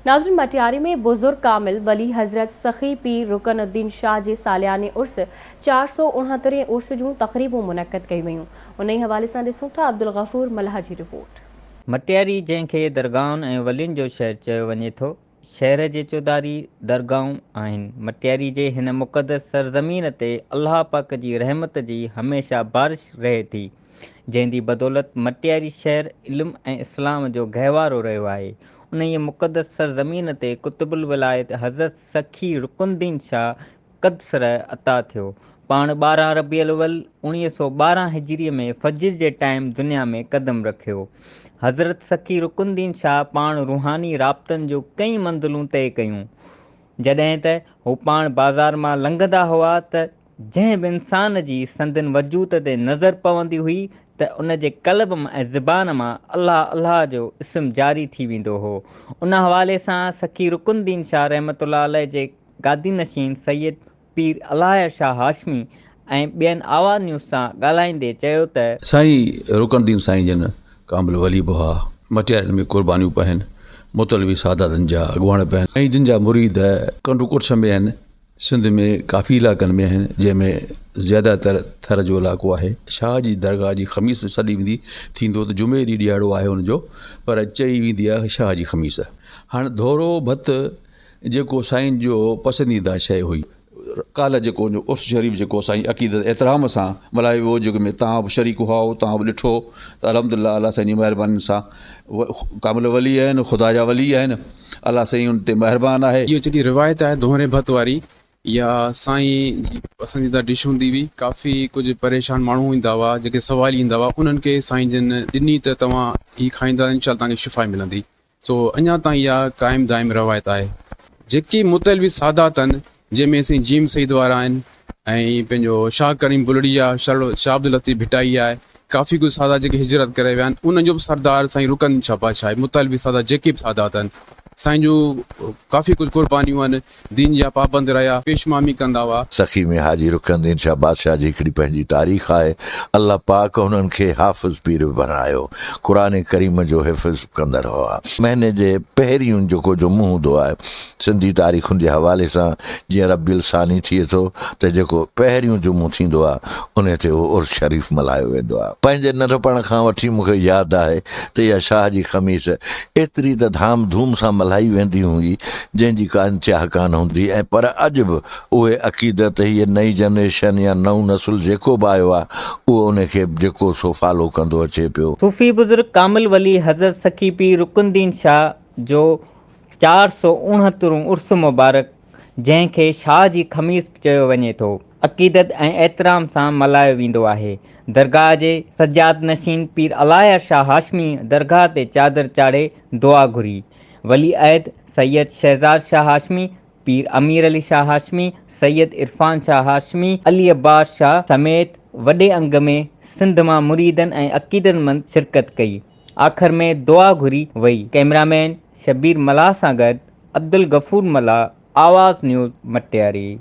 ناظرين مٽياري ۾ بزرگ ڪامل ولي حضرت سخي پير رڪن الدين شاهه جي سالياني عرس 469 هين عرس جون تقريبون منعقد ڪيون ويون انهي حوالي سان ڏسون ٿا عبدالغفور ملاح جي رپورٽ. مٽياري جنهن کي درگاهن ۽ ولين جو شهر چيو وڃي ٿو، شهر جي چوڌاري درگاهون آهن. مٽياري جي هن مقدس سرزمين تي الله پاڪ جي رحمت جي هميشه بارش رهي ٿي، جنهن جي بدولت مٽياري شهر علم ۽ اسلام جو گهوارو رهيو آهي. انهيء مقدس سرزمين تي قطب الولايت حضرت سخي رڪن الدين شاهه قدسره عطا ٿيو. پاڻ 12 ربيع الاول 1912 هجريء ۾ فجر جي ٽائيم دنيا ۾ قدم رکيو. حضرت سخي رڪن الدين شاهه پاڻ روحاني رابطن جو ڪئين منزلون طئي ڪيون. جڏهن ته هو پاڻ بازار مان لنگهندا هئا ته جنهن به انسان جي سندن وجود تي نظر پوندي هئي ته ان جي قلب ۽ زبان مان الله الله جو اسم جاري ٿي ويندو هو. ان حوالي سان سخي رڪن الدين شاهه رحمة الله عليه جي گادي نشين سيد پير الاهي شاهه هاشمي ۽ ٻين آواز نيوز سان ڳالهائيندي چيو ته. سائين رڪن الدين سائين جن ڪامل ولي به هئا، مٽيارين ۾ قربانيون به آهن، متعلوي ساداتن جا اڳواڻ به آهن ۽ جن جا مريد ڪنڊ ڪڙڇ ۾ آهن. سنڌ ۾ ڪافي علائقن ۾ آهن جنهن ۾ زياده تر ٿر جو علائقو آهي شاهه جي درگاهه جي خميس سڏي ويندي ٿيندو ته جمعي ڏينهن ڏيهاڙو آهي ان جو پر چئي ويندي آهي شاهه جي خميس هاڻي ڌورو ڀت جيڪو سائين جو پسنديده شيء هئي ڪالهه جيڪو ان جو عرس شريف جيڪو سائين عقيدت احترام سان ملهايو ويو جيڪو ۾ توهان به شريڪ هئا توهان به ڏٺو ته الحمد لله الله سائين جي مهربانين سان ڪامل ولي آهن خدا جا ولي آهن الله سائين ان تي مهربان آهي. اهو جيڪي روايت آهي ڌونئري ڀت واري اها سائين جي پسنديده ڊش هوندي هئي. ڪافي ڪجهه پريشان ماڻهو ايندا هئا جيڪي سوالي ايندا هئا انهن کي سائين جن ڏني ته توهان هي کائيندا انشاء الله توهان کي شفا ملندي. سو اڃا تائين اها قائم دائم روايت آهي. جيڪي متعلوي سادات آهن جنهن ۾ سائين جيم سيد وارا آهن ۽ پنهنجو شاهه ڪريم بلڙي آهي، شاهه عبداللطيف ڀٽائي آهي، ڪافي ڪجهه سادات جيڪي هجرت ڪري ويا آهن انهن جو به سردار سائين رڪن شاهه بادشاهه آهي. متعلوي سادات جيڪي به سادات آهن سائين جون ڪافي ڪجهه قربانيون آهن، دين جا پابند رهيا، پيشمامي ڪندا هئا. سخي ۾ حاجي رڪن الدين شاهه بادشاهه جي هڪڙي پنهنجي تاريخ آهي. الله پاڪ هنن کي حافظ پير به بڻايو. قرآن ڪريم جو حفظ ڪندڙ هئا. مهيني جي پهريون جيڪو جمعو هوندو آهي سنڌي تاريخن جي حوالي سان جيئن ربيع الثاني ٿئي ٿو ته جيڪو پهريون جمعو ٿيندو آهي انهي تي اهو عرس شريف ملهايو ويندو آهي. پنهنجي ننڍپڻ کان وٺي مون کي ياد آهي ته اها شاهه جي خميس ايتري ته ڌام ڌوم سان ملهائي ويندي هئي جنهن جي ڪا انتها ڪانه هوندي ۽ پر اڄ به اهي عقيدت هيء نئين جنريشن يا نئون نسل جيڪو به آيو آهي اهو انهي کي جيڪو سو فالو ڪندو اچي پيو. صوفي بزرگ ڪامل ولي حضرت سخي پير رڪن الدين شاهه جو 469 عرس مبارڪ جنهن کي شاهه جي خميس به چيو وڃي ٿو، عقيدت ۽ احترام سان ملهايو ويندو آهي. درگاهه جي سجاد نشين پير الاهيار شاهه هاشمي درگاهه تي چادر چاڙهي دعا گهري. ولي عهد سيد شهزاد شاهه هاشمي، پير امير علي شاهه هاشمي، سيد عرفان شاهه هاشمي، علي عباس شاهه سميت وڏي انگ ۾ سنڌ مان مريدن ۽ عقيدتمند شرڪت ڪئي. آخر ۾ دعا گهري وئي. ڪئميرا مين شبير ملاح سان گڏ عبدالغفور ملاح، آواز نيوز، مٽياري.